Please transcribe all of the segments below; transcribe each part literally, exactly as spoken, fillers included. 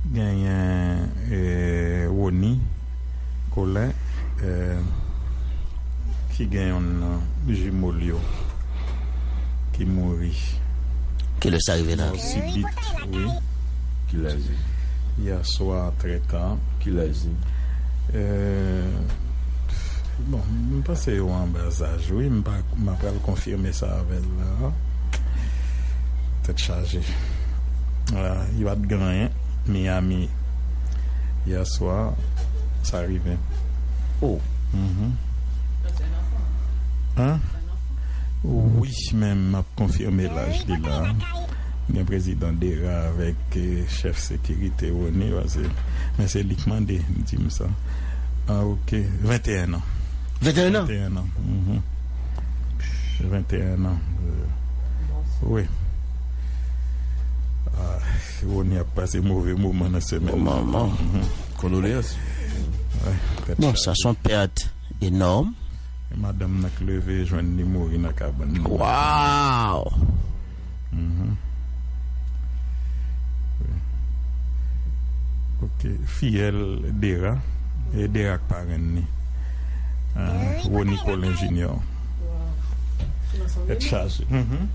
Genyen eh, Rony Colin eh, ki gen yon nan jimo l yo ki mouri. Kilè sa rive la? Mò sibit, wi. Kilè? Yè swa, trè ta. Kilè? Eh, bon, m panse yo an ba zaj, wi. M pa, m apral konfime sa avè l la. Tèt chaje. Ah, li pa t gen anyen. Miami, yè swa, sa rive. Oh. Mhm. Hein? Wi, men m ap konfime laj li la. Gen prezidan Dera avèk eh, chèf sekirite Rony, pase, men se li k mande, di m sa. Ah, ok. Venteyen an. Venteyen an? Venteyen an. Mhm. Venteyen an. Eh, wi. Ah, Rony ap pase move moman nan semèn. Moman. Mhm. Kondoleyans. Wi, tèt chaje. Bon, sa se yon pèt enòm. E madanm nan k leve jwenn li mouri nan kabann li. Wow! Mhm. Wi. Ok, fiyèl Dera. E Dera k parenn li. Ah, Rony Colin Junior. Tèt chaje. Mhm.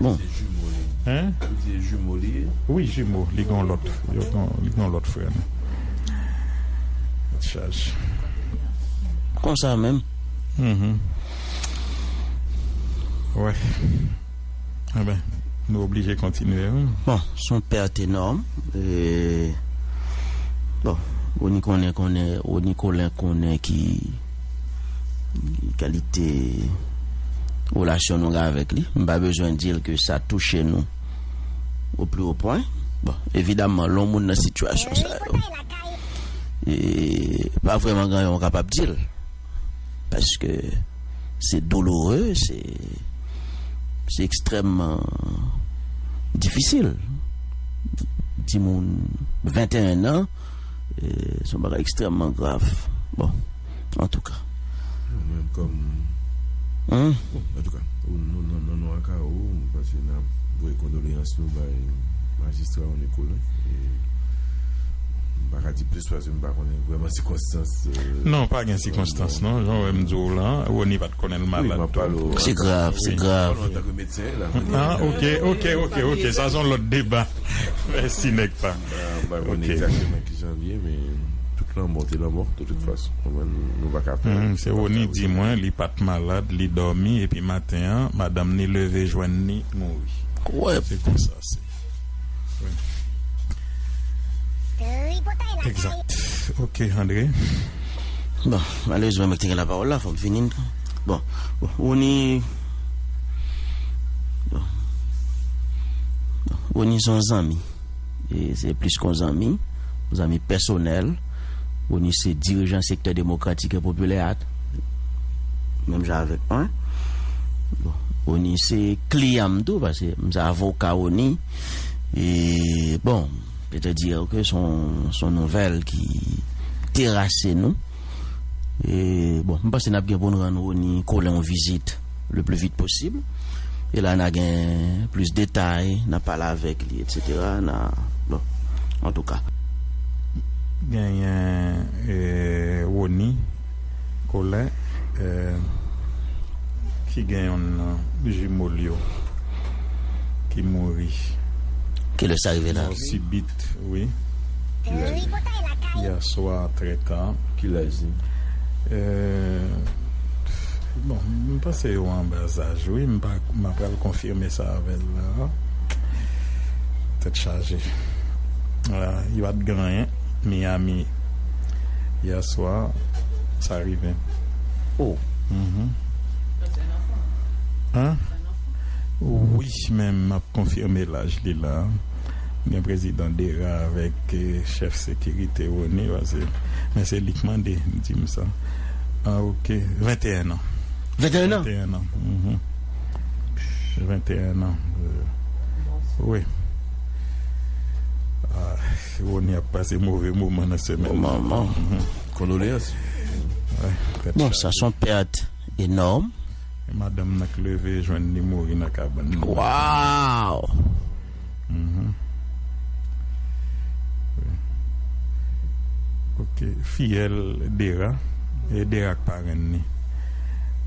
Bon. Se jimo li. Hein? Ou di jimo li ye? Wi, jimo. Li gen lòt. Yo gen, li gen lòt frè, non. Tèt chaje. Konsa menm. Mhm. Wè. Enben, nou oblije kontinye, wi. Bon, se yon pèt enòm. E, bon, Rony konnen, konnen, Rony Colin konnen ki, ki kalite relasyon nou gen avèk li. M pa bezwen di l ke sa touche nou au plus haut point. Bon, evidamman, lè yon moun nan sitiyasyon sa yo, e, pa vrèman gen anyen w kapab di l. Paske se douloure, se se ekstrèmman difisil. Timoun venteyen an, eh, se yon bagay ekstrèmman grav. Bon, antouka. Mwen menm kòm... Hmm? Bon, antouka, o non, non, non, non, aka o, m panse n ap voye kondoleyans nou bay majistra Rony Colin. E m pa ka di plis paske m pa konnen vrèman sikonstans, eh, Non, pa gen sikonstans, non. Jan w wè m di w la, Rony pa t konnen l malad tou. Se grav, se grav. Antanke medsen la. Ah, ok, ok, ok, ok. Sa se yon lòt deba. Mèsi, nèg pa. M pa konnen egzakteman ki jan l ye, men tout lanmò te lanmò, de tout fason. Konprann, nou pa ka fè. Hmm, se Rony di mwen, li pa t malad, li dòmi, epi maten an, madanm ni leve jwenn ni mouri. Kwè. Se konsa, se. Wi. Egzat. Ok, André. Bon, malerezman, mwen ki te gen lapawòl la, fò m fini. Bon, bon, Rony, bon, bon, Rony se yon zanmi. E se plis ke yon zanmi, yon zanmi pèsonèl. Rony se dirijan sektè demokratik e popilè a, menm jan avèk mwen. Bon, Rony se kliyan m tou, paske m se avoka Rony. E, bon, je peux dire que se yon, se yon nouvèl ki terase nou. E, bon, m panse n ap gen pou n rann Rony Colin yon vizit le plus vite possible. E la, n a gen plis detay, n a pale avèk li, et cetera. N a, bon, antouka. Genyen, eh, Rony Colin, eh, ki gen yon nan jimo l yo ki mouri. Kilè sa rive la? Mò sibit, wi. Kilè? Yè swa, trè ta. Kilè? Eh, bon, m panse yo an ba zaj, wi. M pa, m apral konfime sa avè l la. Tèt chaje. Ah, li pa t gen anyen. Miami, yè swa, sa rive. Oh. Mhm. Hein? Wi, men m ap konfime laj li la. Gen prezidan Dera avèk, eh, chèf sekirite Rony, pase, men se li k mande, di m sa. Ah, ok. Venteyen an. Venteyen an? Venteyen an. Mhm. Venteyen an. Eh, wi. Ah, Rony ap pase move moman nan semèn. Moman. Mhm. Kondoleyans. Wi, tèt chaje. Bon, sa se yon pèt enòm. E madanm nan k leve jwenn li mouri nan kabann li. Wow! Mhm. Ok, fiyèl Dera, e Dera k parenn li.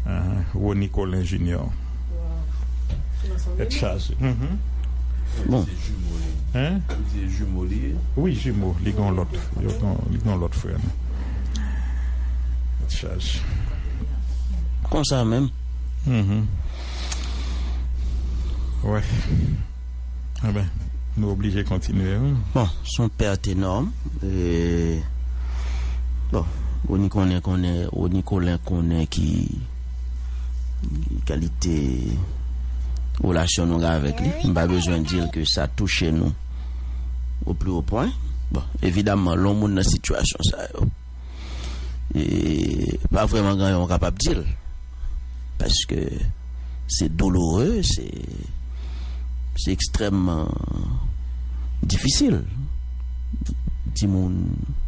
Ahan, Rony Colin Junior. Tèt chaje. Mhm. Bon. Se jimo li. Hein? Li se jimo li ye? Wi, jimo. Li gen lòt. Yo gen, li gen lòt frè, non. Tèt chaje. Konsa menm. Mhm. Wè. Enben, nou oblije kontinye, wi. Bon, se yon pèt enòm. E, bon, Rony konnen, konnen, Rony Colin konnen ki, ki kalite relasyon nou gen avèk li. M pa bezwen di l ke sa touche nou au plus haut point. Bon, evidamman, lè yon moun nan sitiyasyon sa yo, e pa vrèman gen anyen w kapab di l. Paske se douloure, se, se ekstrèmman difisil. Timoun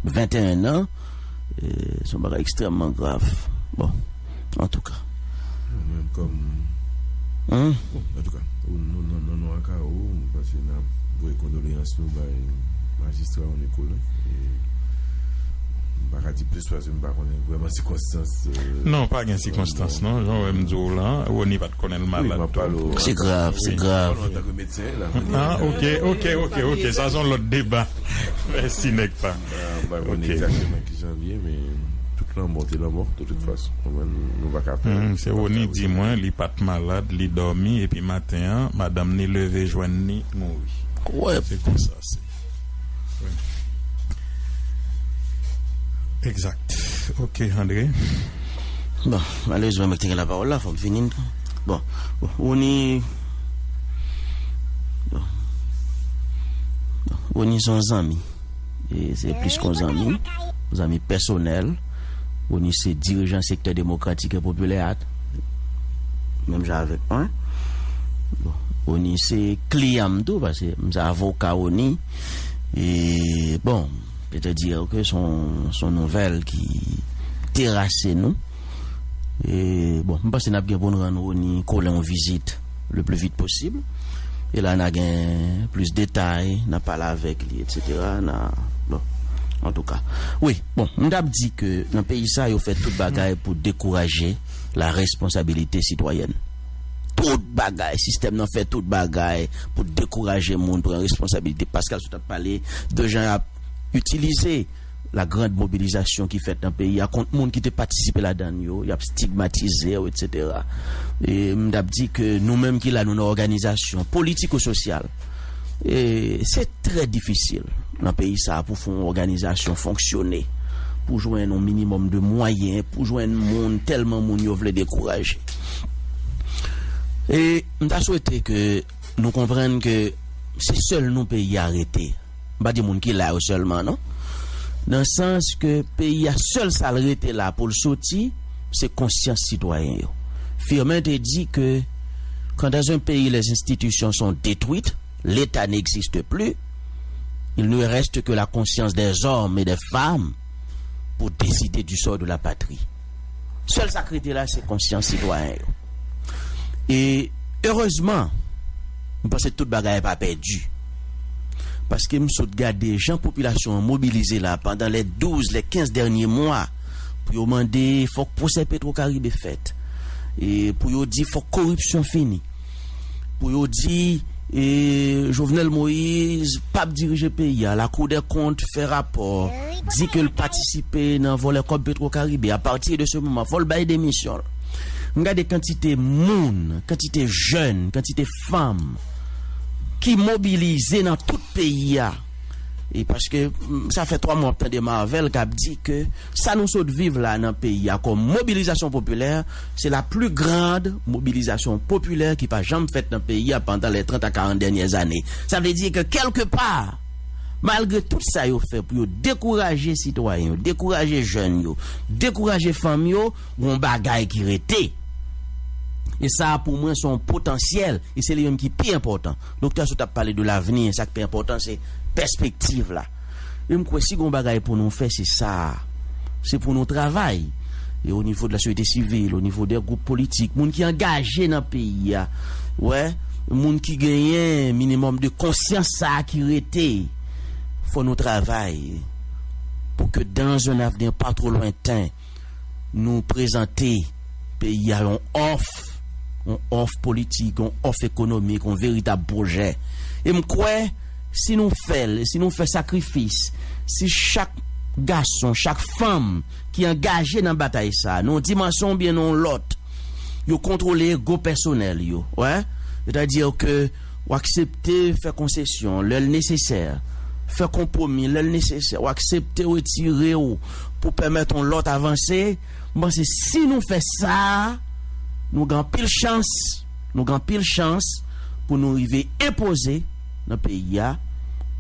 venteyen an, e, se yon bagay ekstrèmman grav. Bon, antouka. Nou menm kòm, hmm? Bon, antouka, nou, nou, nou, nou, an ka ou, m panse n ap voye kondoleyans nou bay majistra Rony Colin. E, m pa ka di plis paske m pa konnen vrèman sikonstans, e, non, pa gen sikonstans, non. Jan w wè m di w la, Rony pa t konnen l malad tou. Se grav, se grav. Antanke medsen la. Ah, ok, ok, ok, ok. Sa se yon lòt deba. Mèsi, nèg pa. M pa konnen egzakteman ki jan l ye, men tout lanmò te lanmò, de tout fason. Konprann, nou pa ka fè. Hmm, se Rony di mwen, li pa t malad, li dòmi, epi maten an, madanm ni leve jwenn ni mouri. Kwè. Se konsa, se. Wi. Egzak. Ok, André. Bon, malerezman, mwen ki te gen lapawòl la, fò m fini. Bon, bon, Rony, bon, bon, Rony se yon zanmi. E se plis ke yon zanmi, zanmi pèsonèl. Rony se dirijan sektè demokratik e popilè a, menm jan avèk mwen. Bon, Rony se kliyan m tou, paske m se avoka Rony. E, bon, se te di ke se yon, se yon nouvèl ki terase nou. E, bon, m panse n ap gen pou n rann Rony Colin yon vizit le plus vite possible. E la, n a gen plis detay, n a pale avèk li, et cetera. N a, bon, antouka. Wi, bon, m t ap di ke nan peyi sa, yo fè tout bagay pou dekouraje la responsabilité citoyenne. Tout bagay, sistèm nan fè tout bagay pou dekouraje moun pran responsabilite. Pascal sot ap pale de jan y ap itilize la grande mobilisation ki fèt nan peyi a kont moun ki te patisipe ladan l yo, y ap stigmatize yo, et cetera. E m t ap di ke nou menm ki la, nou nan òganizasyon politiko-sosyal, e se trè difisil nan peyi sa a pou fè yon òganizasyon fonksyone, pou jwenn yon minimòm de mwayen, pou jwenn moun, tèlman moun yo vle dekouraje. E m ta swete ke nou konprann ke se sèl nou peyi a rete. M pa di moun ki la yo sèlman, non. Nan sans ke peyi a, sèl sa l rete la pou l soti, se konsyans sitwayen yo. Firmin te di ke quand dans un pays les institutions sont détruites, l'État n'existe plus, il ne reste que la conscience des hommes et des femmes pour décider du sort de la patrie. Sèl sa k rete la, se konsyans sitwayen yo. E, erezman, m panse tout bagay pa pèdi. Paske m sot gade jan popilasyon an mobilize la pandan les douze, les quinze derniers mois pou yo mande fòk pwosè Petro Caribe fèt. E pou yo di fòk koripsyon fini. Pou yo di, e, Jovenel Moïse p ap dirije peyi a. La Cour des Comptes fè rapò, di ke l patisipe nan vòlè kòb Petro Caribe. A pati de se moman, fò l bay demisyon l. M gade kantite moun, kantite jèn, kantite fanm ki mobilize nan tout peyi a. E paske, mm, sa fè twa mwa w ap tande Marvel k ap di ke sa nou sot viv la nan peyi a kòm mobilizasyon popilè, se la pli grand mobilizasyon popilè ki pa janm fèt nan peyi a pandan les trente à quarante dernières années. Sa vle di ke kèlkepa, malgre tout sa yo fè pou yo dekouraje sitwayen yo, dekouraje jèn yo, dekouraje fanm yo, gon bagay ki rete. E sa, pou mwen, se yon potansyèl, e se li menm ki pi enpòtan. Doktè Sot ap pale de lavni, sa k pi enpòtan, se pèspektiv la. E m kwè si gon bagay pou nou fè, se sa. Se pou nou travay. E o nivo de la sosyete sivil, o nivo de gwoup politik, moun ki angaje nan peyi a, wè, moun ki genyen minimòm de konsyans sa a ki rete, fò nou travay pou que dans un avenir pas trop lointain, nou prezante peyi a yon òf, yon òf politik, yon òf ekonomik, yon veritab pwojè. E m kwè, si nou fè l, si nou fè sakrifis, si chak gason, chak fanm ki angaje nan batay sa, nan yon dimansyon oubyen nan yon lòt, yo kontwole ego pèsonèl yo, wè? Sètadi ke w aksepte fè konsesyon lè l nesesè, fè konpwomi lè l nesesè, w aksepte retire w pou pèmèt yon lòt avanse. M panse si nou fè sa, nou gen anpil chans, nou gen anpil chans pou nou rive enpoze nan peyi a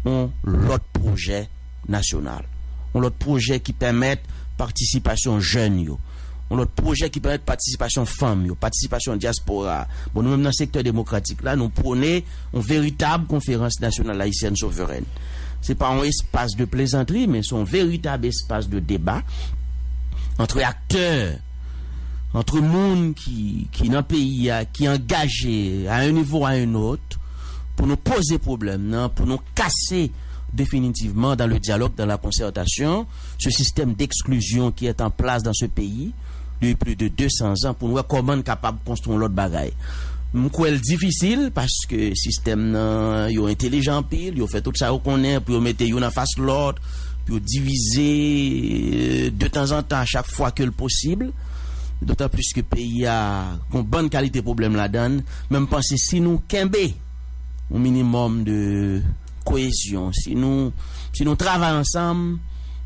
yon lòt pwojè nasyonal. Yon lòt pwojè ki pèmèt patisipasyon jèn yo. Yon lòt pwojè ki pèmèt patisipasyon fanm yo, patisipasyon dyaspora. Bon, nou menm nan sektè demokratik la, nou pwone yon veritab konferans nasyonal ayisyèn souvren. Se pa yon espas de plezantri, men se yon veritab espas de deba antre aktè, antre moun ki, ki nan peyi a, ki angaje à un niveau ou à un autre, pou nou poze pwoblèm nan, pou nou kase définitivement dans le dialogue, dans la concertation, ce système d'exclusion qui est en place dans ce pays depuis plus de deux cents ans, pou nou wè kòman n kapab konstwi yon lòt bagay. M kwè l difisil, paske sistèm nan, yo entelijan anpil, yo fè tout sa yo konnen pou yo mete youn anfas lòt, pou yo divize, euh, de tanzantan, a chak fwa ke l posib. Dotan plis ke peyi a gon bann kalite pwoblèm ladan l, men m panse si nou kenbe yon minimòm de koyezyon, si nou, si nou travay ansanm,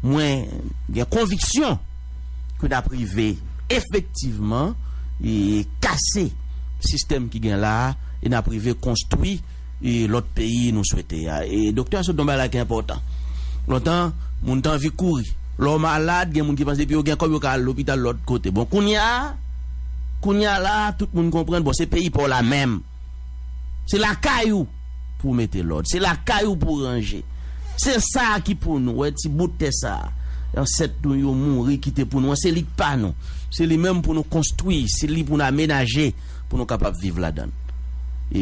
mwen gen konviksyon ke n ap rive efektivman e kase sistèm ki gen la a, e n ap rive konstwi e lòt peyi nou swete a. E doktè a sot nan bagay la ki enpòtan. Lontan, moun te anvi kouri. Lè w malad, gen moun ki panse depi yo gen kòb, yo ka al lopital lòt kote. Bon, kounye a, kounye a la, tout moun konprann, bon, se peyi pa w la menm. Se lakay ou pou w mete lòd. Se lakay ou pou w ranje. Se sa a ki pou nou, wè, ti bout tè sa a. Ansèt nou yo mouri, kite pou nou an, se li k pa nou. Se li menm pou nou konstwi, se li pou n amenaje, pou nou kapab viv ladan l. E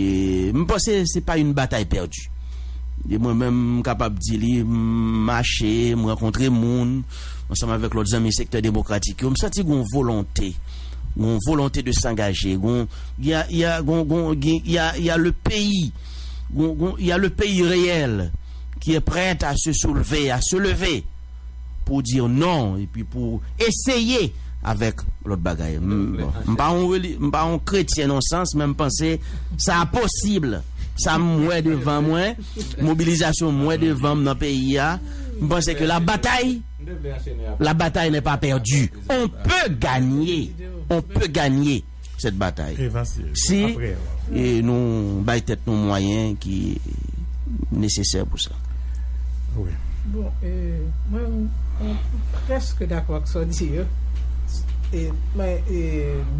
m panse se pa yon batay pèdi. E mwen menm, m kapab di li, m mache, m rankontre moun, ansanm avèk lòt zanmi sektè demokratik yo, m santi gon volonte, gon volonte de s'engager, gon, y a, y a, gon, gon, gen, y a, y a le pays, gon, gon, y a le pays réel qui est prêt à se soulever, à se lever pour dire non, epi pou eseye avèk lòt bagay. M, bon, m pa yon reli-, m pa yon kretyen nan sans, men m panse sa posib. Sa m wè devan mwen, mobilizasyon m wè devan m nan peyi a, m panse ke la bataille, la bataille n'est pas perdue. On peut gagner, on peut gagner cette bataille. Si e nou bay tèt nou mwayen ki nesesè pou sa. Bon, e, mwen, mwen prèske dakò ak sa w di yo. E, men, e,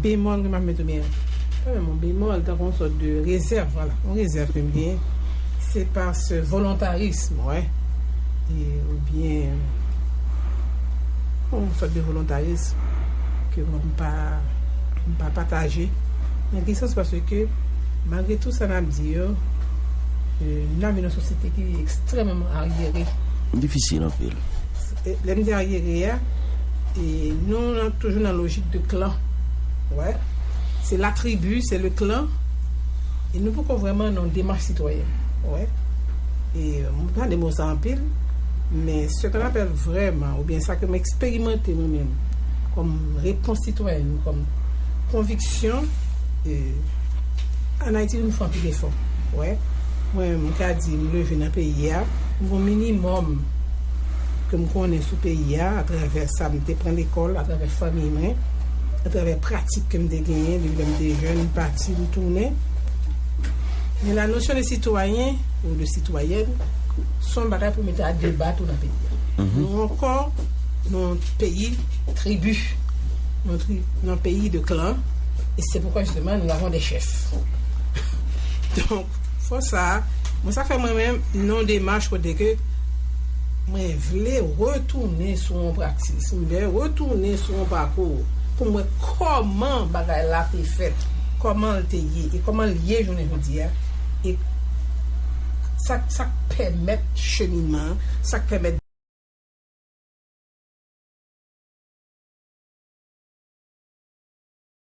bemòl ke m ap mete oubyen, pa menm yon bemòl, tankou yon sòt de rezèv, vwala, yon rezèv ke m genyen, se pa se volontarism, wè, e, oubyen yon sòt de volontarism ke mwen m pa, m pa pataje. Nan ki sans? Paske, malgre tou sa n ap di yo, e, n ap viv nan sosyete ki ekstrèmeman aryere. Difisil anpil. E, lè m di aryere a, e, nou nan, toujou nan lojik de klan. Wè. Se la tribu, se le klan. E nou poko vrèman nan yon demach sitwayèn. Wè. E, m tande mo sa anpil, men ce qu'on appelle vrèman, oubyen sa ke m eksperimante mwen menm, kòm repons sitwayèn, kòm konviksyon, e, ann Ayiti, nou fè anpil efò. Wè. Mwen, m ka di, m leve nan peyi a, m gon minimòm ke m konnen sou peyi a, atravè sa m te pran lekòl, atravè fanmi mwen, atravè pratik ke m te genyen, depi lè m te jèn, m pati, m tounen. Men la notion de citoyen ou de citoyenne, se yon bagay pou mete a deba tou nan peyi a. Nou ankò, nou yon peyi tribi, nou tri-, nou yon peyi de klan, e se poukwa, jisteman, nous avons des chefs. Donk, fò sa, mwen sa fè mwen menm nan yon demach kote ke mwen vle retounen sou yon praktis, mwen vle retounen sou yon pakou pou m wè kòman bagay la te fèt, kòman l te ye, e kòman l ye jounen jodi a, e sa, sa k pèmèt cheminman an, sa k pèmèt